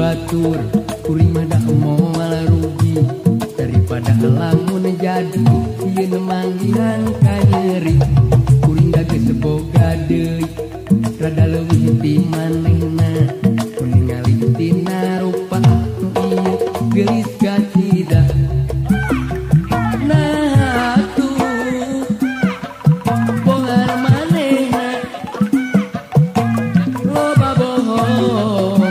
batur, kuring mah da moal rugi. Daripada lamun jadi sieun manggihan ka nyeri. Kuring da geus boga deui, rada leuwih ti manehna. Mun ningali tina rupa nu ieu geulis kacida. Nah atuh bohar manehna, loba bohong,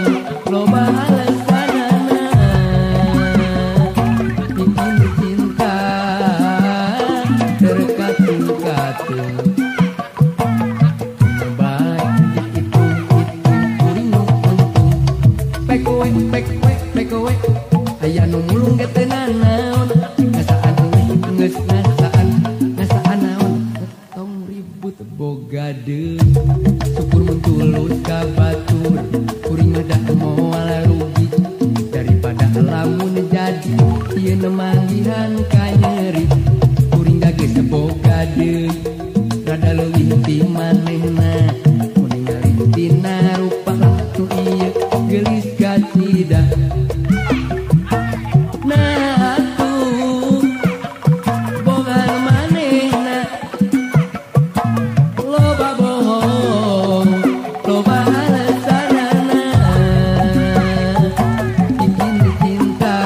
loba alasanana. Bikin cinta terkatung-katung. Baik dihitung-hitung kuring nu untung. Pek we, pek we, pek we, aya nu mulung ge teu nanaon. Ngasaan euy geus ngasaan, ngasaan naon. Tong ribut boga deui, syukur mun tulus ka batur, kuring mah da moal rugi. Daripada lamun jadi sieun manggihan ka nyeri. Kuring da geus boga deui, rada leuwih ti manehna. Mun ningali tina rupa nu ieu geulis kacida. Nah atuh bogan manehna, loba bohong, loba alasanana. Bikin cinta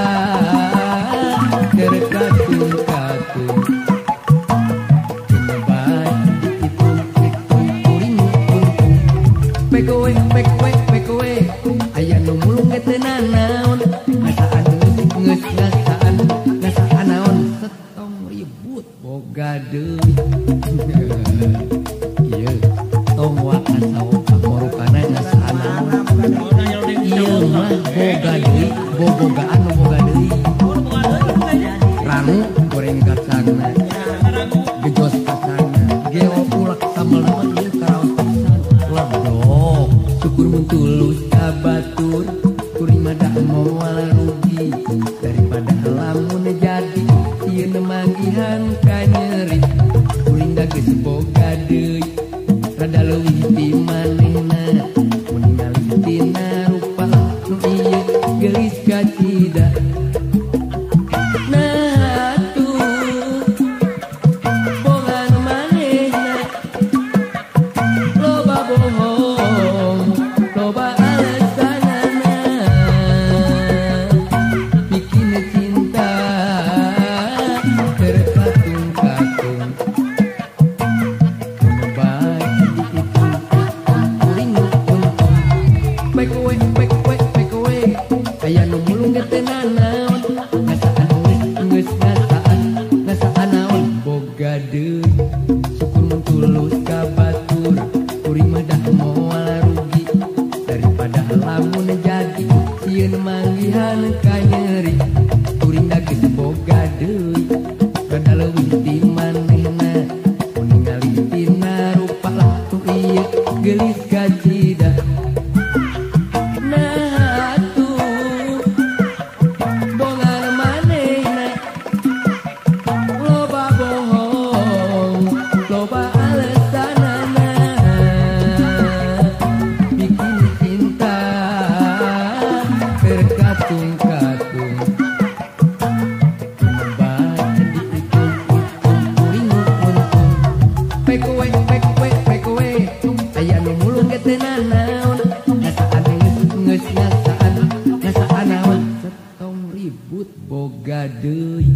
terkatung-katung. Baik dihitung-hitung kuring nu untung. Pek we, pek we, pek we, aya nu mulung ge teu nanaon. Ngasaan geus ngasaan, ngasaan naon. Setong ribut boga deui. Ieu tong waka sawoka morukana ngasaan naon. Ieu mah boga deui, bobogaan nu boga deui. Rangu goreng kacangna, gejos kacangna, geo ulek sambel mah ieu karaos pisan. Ledok syukur mun tulus ka batur, kuring mah da moal rugi. Daripada lamun jadi sieun manggihan ka nyeri. Kuring da geus boga deui, rada leuwih ti manehna. Mun ningali tina rupa nu ieu geulis kacida. Nah atuh bogan manehna, loba bohong, loba alasanana. Bikin cinta terkatung-katung. Baik dihitung-hitung kuring nu untung. Pek we, pek we, pek we, aya nu mulung ge teu nanaon. Ngasaan geus ngasaan, ngasaan naon. Boga deui, syukur mun tulus ka batur, kuring mah da moal rugi. Daripada lamun jadi sieun manggihan ka nyeri. Kuring da geus boga deui, rada leuwih ti manehna. Mun ningali tina rupa nu ieu geulis kacida. Nah atuh bongan manehna, loba bohong, loba alasanana. Bikin cinta terkatung-katung. Baik dihitung-hitung kuring nu untung. Pek we, pek we, pek we, aya nu mulung ge teu nanaon. Ngasaan geus ngasaan, ngasaan naon. Setong ribut boga deui.